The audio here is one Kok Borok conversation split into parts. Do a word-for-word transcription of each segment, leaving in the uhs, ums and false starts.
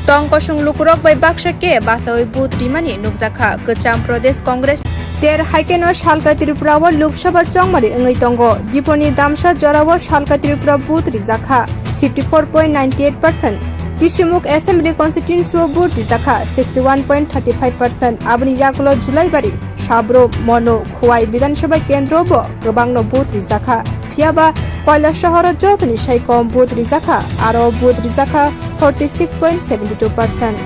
Tong kosong lukurok bai baksa khe basaui vote rimani nukjakha Kwcham Pradesh Congress. Ter hai kheno salka Tripura o Lok Sabha chongmari wngwi tongo. Diponi damsa jorao salka Tripura vote rijakha fifty four point nine eight percent. Tisimuk Assembly Constituency o vote rijakha sixty one point thirty five percent. Aboni yagulo Julaibari, Sabro, Mono, Khowai Bidhan Sabha kendro bo kwbangno vote rijakha. Phiyaba Koilasahar o jotoni sai kom vote rijakha, aro vote rijakha forty six point seventy two percent.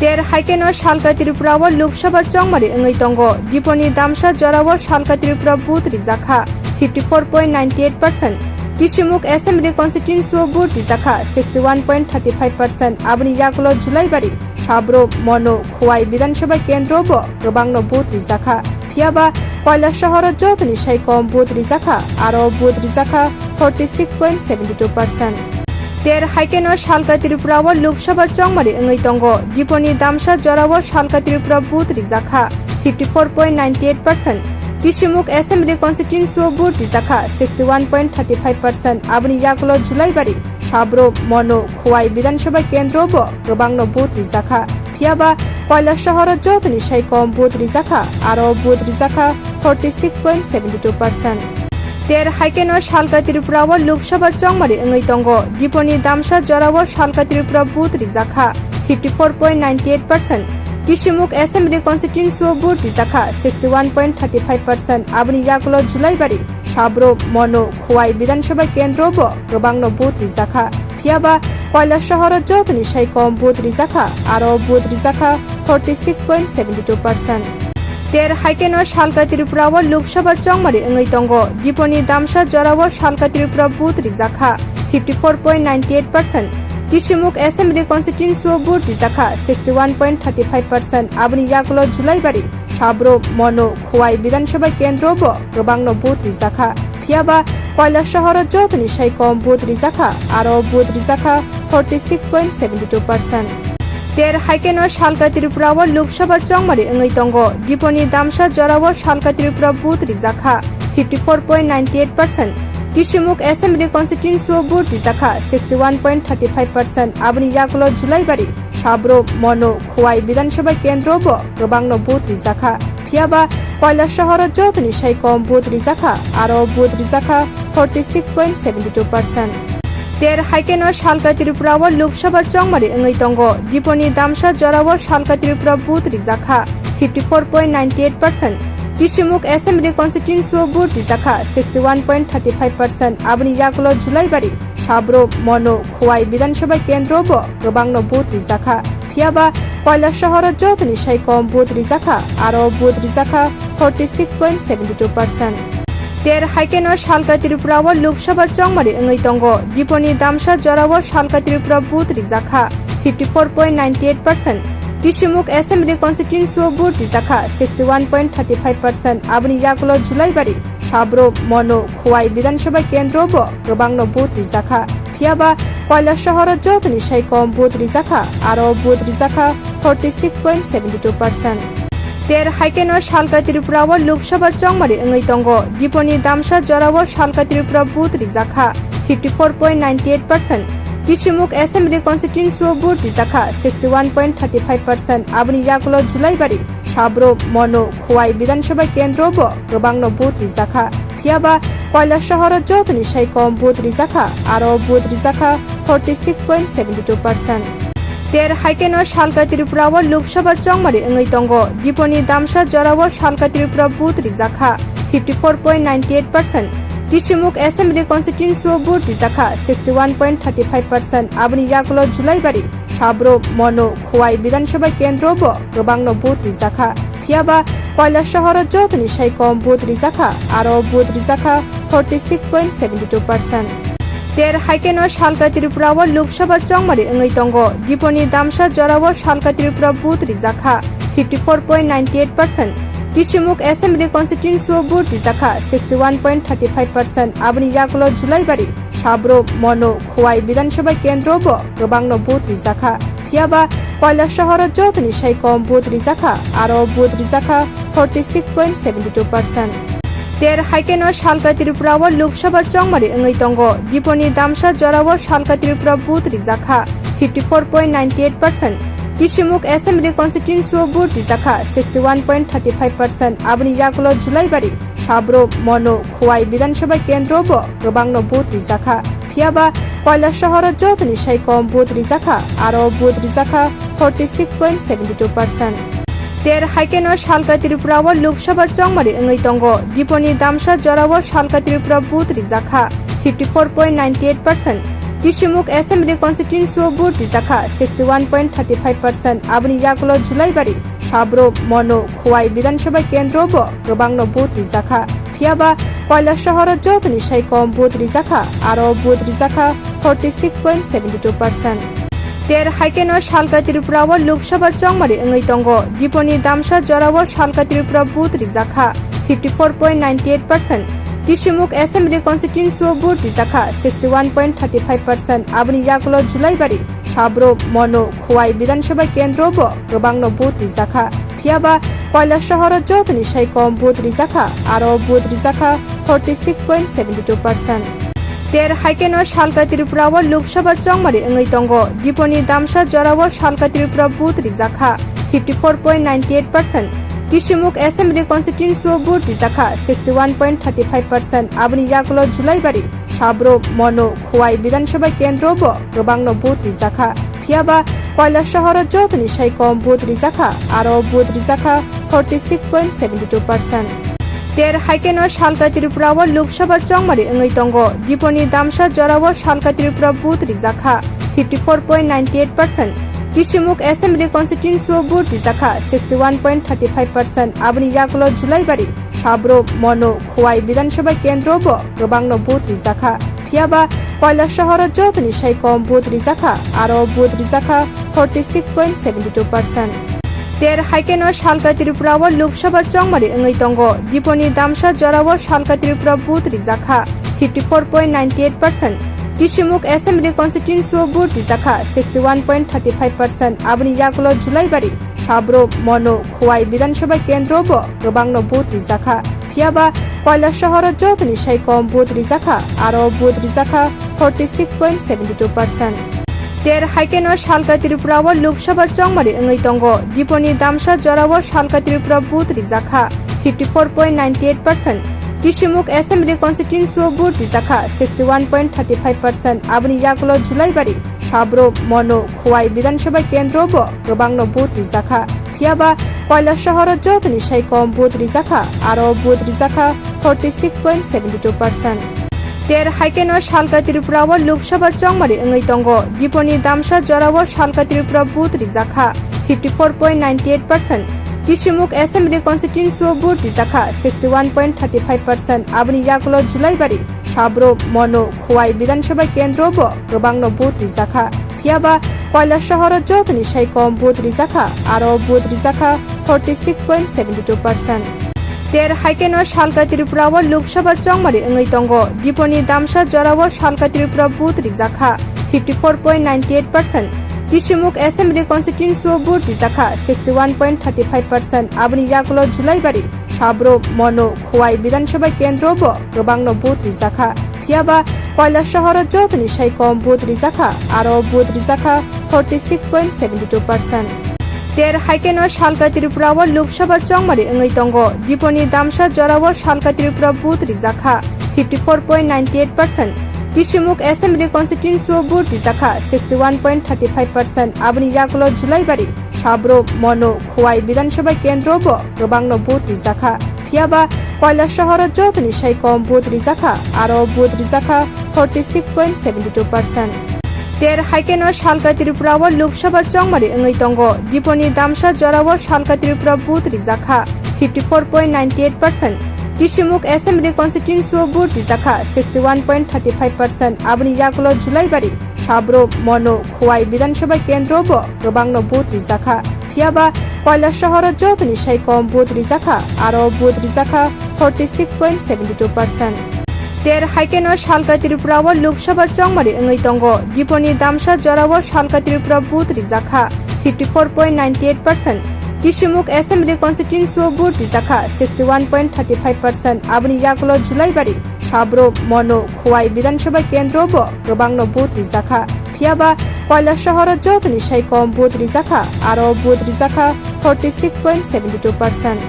Ter hai kheno salka Tripura o Lok Sabha chongmari wngwi tongo. Diponi damsa jorao salka Tripura vote rijakha fifty four point nine eight percent. Tisimuk Assembly Constituency o vote rijakha sixty one point thirty five percent. Aboni yagulo Julaibari, Sabro, Mono, Khowai Bidhan Sabha kendro bo kwbangno vote rijakha. Phiyaba Koilasahar o jotoni sai kom vote rijakha, aro vote rijakha forty six point seventy two percent. Ter hai kheno salka Tripura o Lok Sabha chongmari wngwi tongo. Diponi damsa jorao salka Tripura vote rijakha fifty four point nine eight percent. Tisimuk Assembly Constituency o vote rijakha sixty one point thirty five percent. Aboni yagulo Julaibari, Sabro, Mono, Khowai Bidhan Sabha kendro bo kwbangno vote rijakha. Phiyaba Koilasahar o jotoni sai kom vote rijakha, aro vote rijakha forty six point seventy two percent. Ter hai kheno salka Tripura o Lok Sabha chongmari wngwi tongo. Diponi damsa jorao salka Tripura vote rijakha fifty four point nine eight percent. Tisimuk Assembly Constituency o vote rijakha sixty one point thirty five percent. Aboni yagulo Julaibari, Sabro, Mono, Khowai Bidhan Sabha kendro bo kwbangno vote rijakha. Phiyaba Koilasahar o jotoni sai kom vote rijakha, aro vote rijakha forty six point seventy two percent. Ter hai kheno salka Tripura o Lok Sabha chongmari wngwi tongo. Diponi damsa jorao salka Tripura vote rijakha fifty four point nine eight percent. Tisimuk Assembly Constituency o vote rijakha sixty one point thirty five percent. Aboni yagulo Julaibari, Sabro, Mono, Khowai Bidhan Sabha kendro bo kwbangno vote rijakha. Phiyaba Koilasahar o jotoni sai kom vote rijakha, aro vote rijakha forty six point seventy two percent. Ter hai kheno salka Tripura o Lok Sabha chongmari wngwi tongo. Diponi damsa jorao salka Tripura vote rijakha fifty four point nine eight percent. Tisimuk Assembly Constituency o vote rijakha sixty one point thirty five percent. Aboni yagulo Julaibari, Sabro, Mono, Khowai Bidhan Sabha kendro bo kwbangno vote rijakha. Phiyaba Koilasahar o jotoni sai kom vote rijakha, aro vote rijakha forty six point seventy two percent. Ter hai kheno salka Tripura o Lok Sabha chongmari wngwi tongo. Diponi damsa jorao salka Tripura vote rijakha fifty four point nine eight percent. Tisimuk Assembly Constituency o vote rijakha sixty one point thirty five percent. Aboni yagulo Julaibari, Sabro, Mono, Khowai Bidhan Sabha kendro bo kwbangno vote rijakha. Phiyaba Koilasahar o jotoni sai kom vote rijakha, aro vote rijakha forty six point seventy two percent. Ter hai kheno salka Tripura o Lok Sabha chongmari wngwi tongo. Diponi damsa jorao salka Tripura vote rijakha fifty four point nine eight percent. Tisimuk Assembly Constituency o vote rijakha sixty one point thirty five percent. Aboni yagulo Julaibari, Sabro, Mono, Khowai Bidhan Sabha kendro bo kwbangno vote rijakha. Phiyaba Koilasahar o jotoni sai kom vote rijakha, aro vote rijakha forty six point seventy two percent. Ter hai kheno salka Tripura o Lok Sabha chongmari wngwi tongo. Diponi damsa jorao salka Tripura vote rijakha fifty four point nine eight percent. Tisimuk Assembly Constituency o vote rijakha sixty one point thirty five percent. Aboni yagulo Julaibari, Sabro, Mono, Khowai Bidhan Sabha kendro bo kwbangno vote rijakha. Phiyaba Koilasahar o jotoni sai kom vote rijakha, aro vote rijakha forty six point seventy two percent. Ter hai kheno salka Tripura o Lok Sabha chongmari wngwi tongo. Diponi damsa jorao salka Tripura vote rijakha fifty four point nine eight percent. Tisimuk Assembly Constituency o vote rijakha sixty one point thirty five percent. Aboni yagulo Julaibari, Sabro, Mono, Khowai Bidhan Sabha kendro bo kwbangno vote rijakha. Phiyaba Koilasahar o jotoni sai kom vote rijakha, aro vote rijakha forty six point seventy two percent. Ter hai kheno salka Tripura o Lok Sabha chongmari wngwi tongo. Diponi damsa jorao salka Tripura vote rijakha fifty four point nine eight percent. Tisimuk Assembly Constituency o vote rijakha sixty one point thirty five percent. Aboni yagulo Julaibari, Sabro, Mono, Khowai Bidhan Sabha kendro bo kwbangno vote rijakha. Phiyaba Koilasahar o jotoni sai kom vote rijakha, aro vote rijakha forty six point seventy two percent. Ter hai kheno salka Tripura o Lok Sabha chongmari wngwi tongo. Diponi damsa jorao salka Tripura vote rijakha fifty four point ninety eight percent, Tisimuk Assembly Constituency o vote rijakha sixty one point thirty five percent, aboni yagulo Julaibari, Sabro, Monu, Khowai Bidhan Sabha Kendro bo kwbangno vote rijakha. Phiyaba Koilasahar o jotoni sai kom vote rijakha, aro vote rijakha forty six point seventy two percent. Ter haikeno Salka Tripura o Lok Sabha chongmari wngwi tongo. Diponi damsa jora o Salka Tripura vote rijakha fifty four point ninety eight percent. Tisimuk Assembly Constituency o vote rijakha sixty one point thirty five percent. Aboni yagulo Julaibari, Sabro, Monu, Khowai Bidhan Sabha Kendro bo kwbangno vote rijakha. Phiyaba Koilasahar o jotoni sai kom vote rijakha, aro vote rijakha forty six point seventy two percent. Ter haikeno Salka Tripura o Lok Sabha chongmari wngwi tongo. Diponi damsa jora o Salka Tripura vote rijakha fifty four point ninety eight percent. Tisimuk Assembly Constituency o vote rijakha sixty one point thirty five percent. Aboni yagulo Julaibari, Sabro, Monu, Khowai Bidhan Sabha Kendro bo kwbangno vote rijakha. Phiyaba Koilasahar o jotoni sai kom vote rijakha, aro vote rijakha forty six point seventy two percent. Ter haikeno Salka Tripura o Lok Sabha chongmari wngwi tongo. Diponi damsa jora o Salka Tripura vote rijakha fifty four point ninety eight percent. Tisimuk Assembly Constituency o vote rijakha sixty one point thirty five percent. Aboni yagulo Julaibari, Sabro, Monu, Khowai Bidhan Sabha Kendro bo kwbangno vote rijakha. Phiyaba Koilasahar o jotoni sai kom vote rijakha, aro vote rijakha forty six point seventy two percent. Ter haikeno Salka Tripura o Lok Sabha chongmari wngwi tongo. Diponi damsa jora o Salka Tripura vote rijakha fifty four point ninety eight percent. Tisimuk Assembly Constituency o vote rijakha sixty one point thirty five percent. Aboni yagulo Julaibari, Sabro, Monu, Khowai Bidhan Sabha Kendro bo kwbangno vote rijakha. Phiyaba Koilasahar o jotoni sai kom vote rijakha, aro vote rijakha forty six point seventy two percent. Ter haikeno Salka Tripura o Lok Sabha chongmari wngwi tongo. Diponi damsa jora o Salka Tripura vote rijakha fifty four point ninety eight percent. Tisimuk Assembly Constituency o vote rijakha sixty one point thirty five percent. Aboni yagulo Julaibari, Sabro, Monu, Khowai Bidhan Sabha Kendro bo kwbangno vote rijakha. Phiyaba Koilasahar o jotoni sai kom vote rijakha, aro vote rijakha forty six point seventy two percent. Ter haikeno Salka Tripura o Lok Sabha chongmari wngwi tongo. Diponi damsa jora o Salka Tripura vote rijakha fifty four point ninety eight percent. Tisimuk Assembly Constituency o vote rijakha sixty one point thirty five percent. Aboni yagulo Julaibari, Sabro, Monu, Khowai Bidhan Sabha Kendro bo kwbangno vote rijakha. Phiyaba Koilasahar o jotoni sai kom vote rijakha, aro vote rijakha forty six point seventy two percent. Ter haikeno Salka Tripura o Lok Sabha chongmari wngwi tongo. Diponi damsa jora o Salka Tripura vote rijakha fifty four point ninety eight percent. Tisimuk Assembly Constituency o vote rijakha sixty one point thirty five percent. Aboni yagulo Julaibari, Sabro, Monu, Khowai Bidhan Sabha Kendro bo kwbangno vote rijakha. Phiyaba Koilasahar o jotoni sai kom vote rijakha, aro vote rijakha forty six point seventy two percent. Ter haikeno Salka Tripura o Lok Sabha chongmari wngwi tongo. Diponi damsa jora o Salka Tripura vote rijakha fifty four point ninety eight percent. Tisimuk Assembly Constituency o vote rijakha sixty one point thirty five percent. Aboni yagulo Julaibari, Sabro, Monu, Khowai Bidhan Sabha Kendro bo kwbangno vote rijakha. Phiyaba Koilasahar o jotoni sai kom vote rijakha, aro vote rijakha forty six point seventy two percent. Ter haikeno Salka Tripura o Lok Sabha chongmari wngwi tongo. Diponi damsa jora o Salka Tripura vote rijakha fifty four point ninety eight percent. Tisimuk Assembly Constituency o vote rijakha sixty one point thirty five percent. Aboni yagulo Julaibari, Sabro, Monu, Khowai Bidhan Sabha Kendro bo kwbangno vote rijakha. Phiyaba Koilasahar o jotoni sai kom vote rijakha, aro vote rijakha forty six point seventy two percent. Ter haikeno Salka Tripura o Lok Sabha chongmari wngwi tongo. Diponi damsa jora o Salka Tripura vote rijakha fifty four point ninety eight percent. Tisimuk Assembly Constituency o vote rijakha sixty one point thirty five percent. Aboni yagulo Julaibari, Sabro, Monu, Khowai Bidhan Sabha Kendro bo kwbangno vote rijakha. Phiyaba Koilasahar o jotoni sai kom vote rijakha, aro vote rijakha forty six point seventy two percent. Ter haikeno Salka Tripura o Lok Sabha chongmari wngwi tongo. Diponi damsa jora o Salka Tripura vote rijakha fifty four point ninety eight percent. Tisimuk Assembly Constituency o vote rijakha sixty one point thirty five percent. Aboni yagulo Julaibari, Sabro, Monu, Khowai Bidhan Sabha Kendro bo kwbangno vote rijakha. Phiya ba Koilasahar o jotoni sai kom vote rijakha, aro vote rijakha forty six point seven two percent.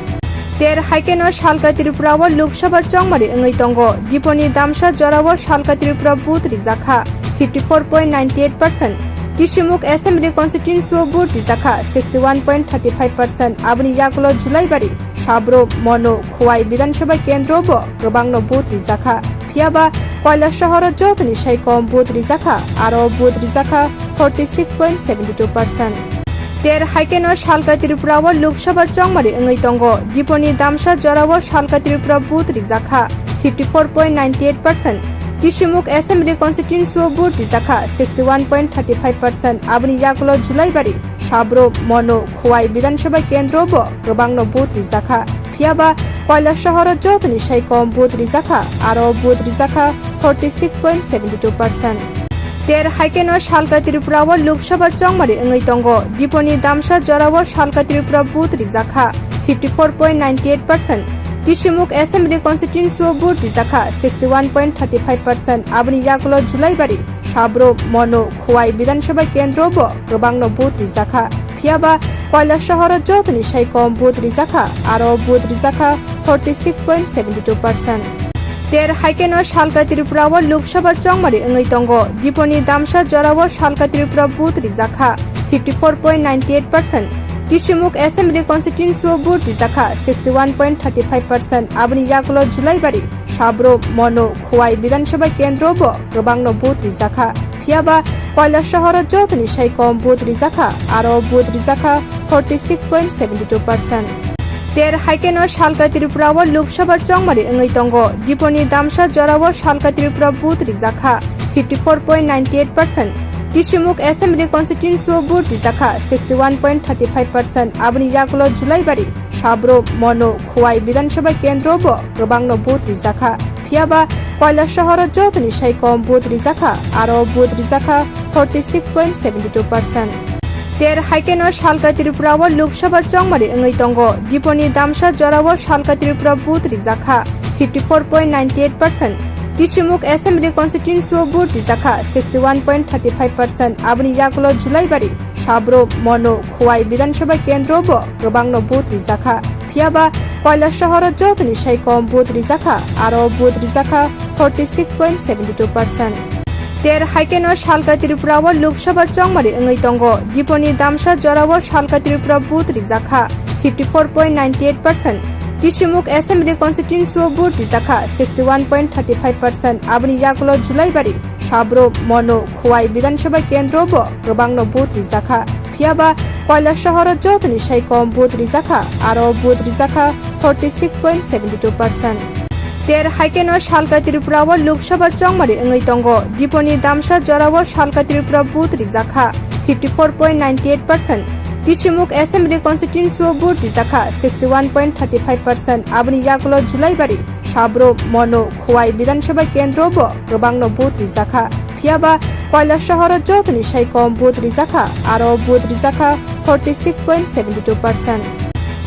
Ter hai kheno salka Tripura o Lok Sabha chongmari wngwi tongo. Diponi Damsa jora o salka Tripura vote rijakha fifty four point nine eight percent. Tisimuk Assembly Constituency o vote rijakha sixty one point thirty five percent. Aboni yagulo Julaibari, Sabro, Mono, Khowai Bidhan Sabha kendro bo kwbangno vote rijakha. Phiya ba Koilasahar o jotoni sai kom vote rijakha, aro vote rijakha forty six point seven two percent. Ter hai kheno salka Tripura o Lok Sabha chongmari wngwi tongo. Diponi Damsa jora o salka Tripura vote rijakha fifty four point nine eight percent. Tisimuk Assembly Constituency o vote rijakha sixty one point thirty five percent. Aboni yagulo Julaibari, Sabro, Mono, Khowai Bidhan Sabha kendro bo kwbangno vote rijakha. Phiya ba Koilasahar o jotoni sai kom vote rijakha, aro vote rijakha forty six point seven two percent. Ter hai kheno salka Tripura o Lok Sabha chongmari wngwi tongo. Diponi Damsa jora o salka Tripura vote rijakha fifty four point nine eight percent. Tisimuk Assembly Constituency o vote rijakha sixty one point thirty five percent. Aboni yagulo Julaibari, Sabro, Mono, Khowai Bidhan Sabha kendro bo kwbangno vote rijakha. Phiya ba Koilasahar o jotoni sai kom vote rijakha, aro vote rijakha forty six point seven two percent. Ter hai kheno salka Tripura o Lok Sabha chongmari wngwi tongo. Diponi Damsa jora o salka Tripura vote rijakha fifty four point nine eight percent. Tisimuk Assembly Constituency o vote rijakha sixty one point thirty five percent. Aboni yagulo Julaibari, Sabro, Mono, Khowai Bidhan Sabha kendro bo kwbangno vote rijakha. Phiya ba Koilasahar o jotoni sai kom vote rijakha, aro vote rijakha forty six point seven two percent. Ter hai kheno salka Tripura o Lok Sabha chongmari wngwi tongo. Diponi Damsa jora o salka Tripura vote rijakha fifty four point nine eight percent. Tisimuk Assembly Constituency o vote rijakha sixty one point thirty five percent. Aboni yagulo Julaibari, Sabro, Mono, Khowai Bidhan Sabha kendro bo kwbangno vote rijakha. Phiya ba Koilasahar o jotoni sai kom vote rijakha, aro vote rijakha forty six point seven two percent. Ter hai kheno salka Tripura o Lok Sabha chongmari wngwi tongo. Diponi Damsa jora o salka Tripura vote rijakha fifty four point nine eight percent. Tisimuk Assembly Constituency o vote rijakha sixty one point thirty five percent. Aboni yagulo Julaibari, Sabro, Mono, Khowai Bidhan Sabha kendro bo kwbangno vote rijakha. Phiya ba Koilasahar o jotoni sai kom vote rijakha, aro vote rijakha forty six point seven two percent. Ter hai kheno salka Tripura o Lok Sabha chongmari wngwi tongo. Diponi Damsa jora o salka Tripura vote rijakha fifty four point nine eight percent. Tisimuk Assembly Constituency o vote rijakha sixty one point thirty five percent. Aboni yagulo Julaibari, Sabro, Mono, Khowai Bidhan Sabha kendro bo kwbangno vote rijakha. Phiya ba Koilasahar o jotoni sai kom vote rijakha, aro vote rijakha forty six point seven two percent. Ter hai kheno salka Tripura o Lok Sabha chongmari wngwi tongo. Diponi Damsa jora o salka Tripura vote rijakha fifty four point nine eight percent. Tisimuk Assembly Constituency o vote rijakha sixty one point thirty five percent. Aboni yagulo Julaibari, Sabro, Mono, Khowai Bidhan Sabha kendro bo kwbangno vote rijakha. Phiya ba Koilasahar o jotoni sai kom vote rijakha, aro vote rijakha forty six point seven two percent.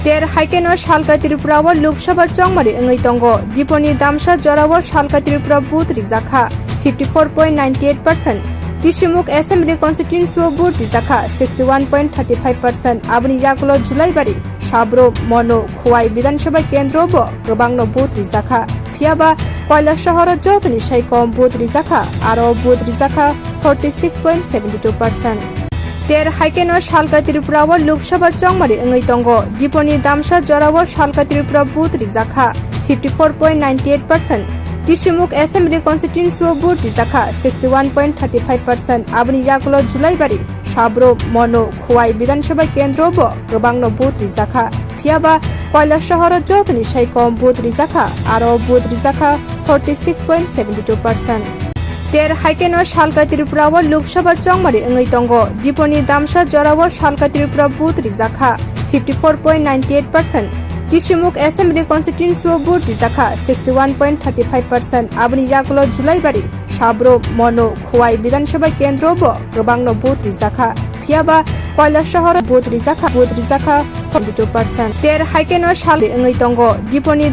Ter hai kheno salka Tripura o Lok Sabha chongmari wngwi tongo. Diponi Damsa jora o salka Tripura vote rijakha fifty four point nine eight percent. Tisimuk Assembly Constituency o vote rijakha sixty one point thirty five percent. Aboni yagulo Julaibari, Sabro, Mono, Khowai Bidhan Sabha kendro bo kwbangno vote rijakha. Phiya ba Koilasahar o jotoni sai kom vote rijakha, aro vote rijakha forty six point seven two percent. Ter hai kheno salka Tripura o Lok Sabha chongmari wngwi tongo. Diponi Damsa jora o salka Tripura vote rijakha fifty four point nine eight percent. Tisimuk Assembly Constituency o vote rijakha sixty one point thirty five percent. Aboni yagulo Julaibari, Sabro, Mono, Khowai Bidhan Sabha kendro bo kwbangno vote rijakha. Phiya ba Koilasahar o jotoni sai kom vote rijakha, aro vote rijakha forty six point seven two percent. Ter hai kheno salka Tripura o Lok Sabha chongmari wngwi tongo. Diponi Damsa jora o salka Tripura vote rijakha fifty four point nine eight percent. Tisimuk Assembly Constituency o vote rijakha sixty one point thirty five percent. Aboni yagulo Julaibari, Sabro, Mono, Khowai Bidhan Sabha kendro bo kwbangno vote rijakha. Phiya ba Koilasahar o vote rijakha, vote rijakha forty two percent. Ter hai kheno sal wngwi tongo. Diponi